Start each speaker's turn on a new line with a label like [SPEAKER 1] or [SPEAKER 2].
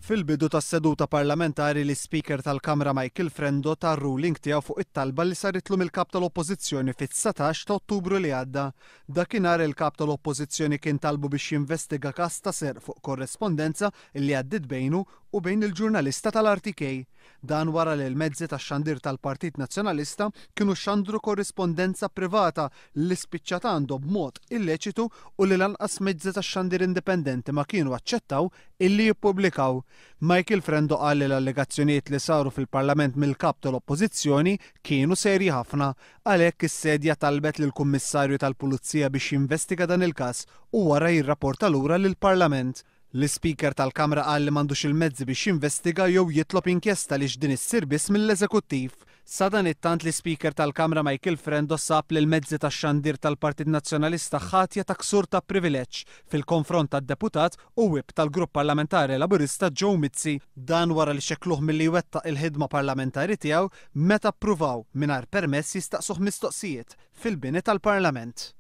[SPEAKER 1] Fil-bidu tas-seduta parlamentari l-Ispeaker tal-Kamra Michael Frendo ta r-ruling tiegħu fuq it-talba li saritlu mill-Kap tal-Oppożizzjoni fit-19 ta' Ottubru li għadda. Dakinhar il-Kap tal-Oppożizzjoni kien talbu biex jinvestiga każ ta' serq fuq korrespondenza li għaddiet bejnu u bejn il-ġurnalista tal-RTK. Dan wara li l-mezzi tax-xandir tal-Partit Nazzjonalista kienu xandru korrispondenza privata li spiċċat għandhom b'mod illeċitu u li lanqas mezzi tax-xandir indipendenti ma kienu aċċettaw illi jippubblikaw. Michael Frendo qal li l-allegazzjonijiet li saru fil-Parlament mill-Kap tal-Oppożizzjoni kienu serji ħafna. Għalhekk is-Sedja talbet lill-Kummissarju tal-Pulizija biex jinvestiga dan il-każ u wara jirrapporta lura lill-Parlament. L-Ispeaker tal-Kamra qal li m'għandux il-mezzi biex jinvestiga jew jitlob inkjesta għaliex din issir biss mill-Eżekuttiv. Sadanittant l-Ispeaker tal-Kamra Michael Frendo sab lill-mezzi tax-xandir tal-Partit Nazzjonalista ħatja ta' ksur ta' privileġġ fil-konfront tad-Deputat u Whip tal-Grupp Parlamentari Laburista Joe Mizzi. Dan wara li xekkluh milli jwettaq il-ħidma parlamentari tiegħu meta ppruvaw, mingħajr permess jistaqsuh mistoqsijiet fil-bini tal-Parlament.